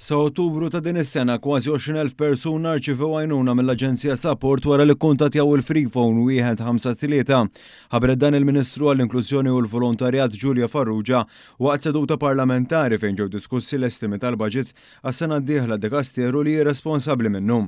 Sa Ottubru ta' din is-sena kważi 20,000 persuna rċivew għajnuna mill-Aġenzija Sapport wara li kkuntattjaw il-Freephone 153. Ħabbret dan il-Ministru għall-Inklużjoni u l-Volontarjat Julia Farrugia waqt seduta parlamentari fejn ġew diskussi l-estimi tal-baġit għas-sena d-dieħla dikasteru li hi responsabbli minnu.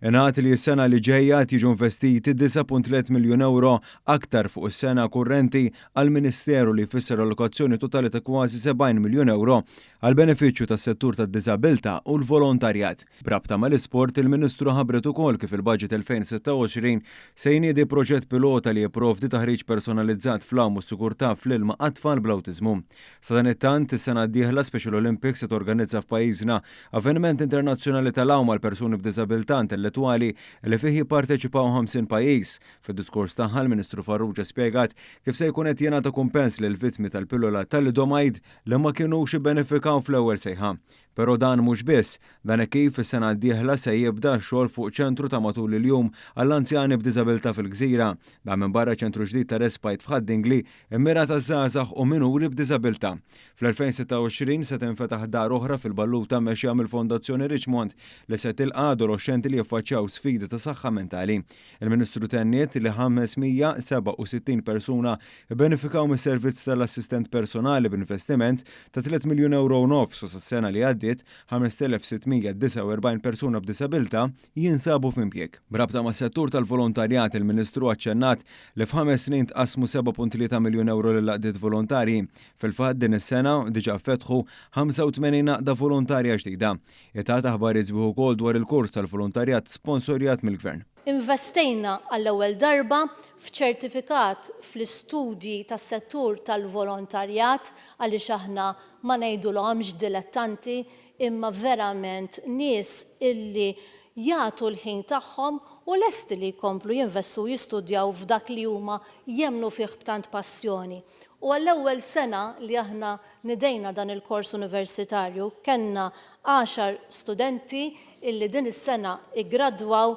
Ingħad li s-sena li ġejja qed jiġu investiti 9.3 miljun ewro aktar fuq is-sena kurrenti għall-Ministeru li jfisser allokazzjoni totali ta' kważi 70 miljun ewro għall-benefiċċju tas-settur tad-diżabilità u l-volontarjat. B'rabta mal-isport, il-Ministru ħabbret ukoll kif il-Budget 2026 se jniedi proġett pilota li jipprovdi taħriġ personalizzat fl-għawm u s-sigurtà fl-ilma għat-tfal bl-awtiżmu. Sadanittant, is-sena d-dieħla Special Olympics se torganizza f'pajjiżna avveniment internazzjonali tal-għawm għal persuni b'diżabilità intellettwali li fih jipparteċipaw 50 pajjiż. Fid-diskors tagħha l-Ministru Farrugia spjegat kif se jkun qed jingħata kumpens lill-vittmi tal-pillola thalidomide li ma kinux ibbenefikaw fl-ewwel sejħa. Però dan mhux biss, dan hekk kif is-sena d-dieħla se jibda x-xogħol fuq ċentru ta' matul il-jum għall-anzjani b'diżabilità fil-gżira. Dan minbarra ċentru ġdid ta' respite f'Ħad-Dingli mmirat għaż-żgħażagħ u minuri b'diżabilità. Fl-2026 se tinfetaħ dar oħra fil-Balluta mmexxija mill-Fondazzjoni Richmond li se tilqa' adoloxxenti li jiffaċċjaw sfidi ta' saħħa mentali. Il-Ministru tenniet li 567 persuna bbenefikaw mis-servizz tal-assistent personali b'investiment ta' 3 miljun ewro u nofs u sas-sena li għaddiet 5,649 persuna b'disabilità jinsabu f'impjieg. B'rabta mas-settur tal-volontarjat, il-Ministru aċċennat li f'ħames snin tqassmu 7.3 miljun ewro lill-għaqdiet volontarji. Fil-fatt din is-sena diġà fetħu 85 għaqda volontarja ġdida. Hi tat aħbarijiet sbieħ ukoll dwar il-kors tal-volontarjat sponsorjat mill-Gvern. Investejna għall-ewwel darba f'ċertifikat fl-istudji tas-settur tal-volontarjat għaliex aħna ma ngħidulhomx dilettanti imma verament nies illi jagħtu l-ħin tagħhom u lesti li jkomplu jinvestu u jistudjaw f'dak li huma jemmnu fih b'tant passjoni. U għall-ewwel sena li aħna nidejna dan il-kors universitarju kellna għaxar studenti illi din is-sena iggradwaw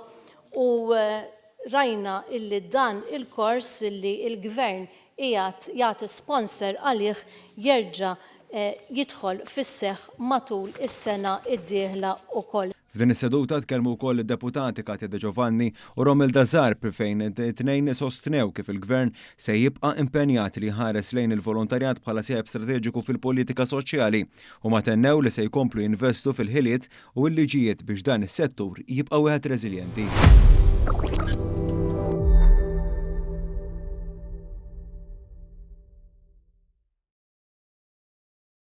u rajna illi dan il-kors illi l-Gvern qiegħed jagħti sponsor għalih jerġa' jidħol fis-seħħ matul is-sena d-dieħla wkoll. F'din is-seduta tkellmu wkoll id-Deputati Katia De Giovanni u Romilda Zarb fejn it-tnejn sostnew kif il-Gvern se jibqa' impenjat li jħares lejn il-volontarjat bħala sieħeb strateġiku fil-politika soċjali. Huma tennew li se jkomplu jinvestu fil-ħiliet u l-liġijiet biex dan is-settur jibqa' wieħed reżiljenti.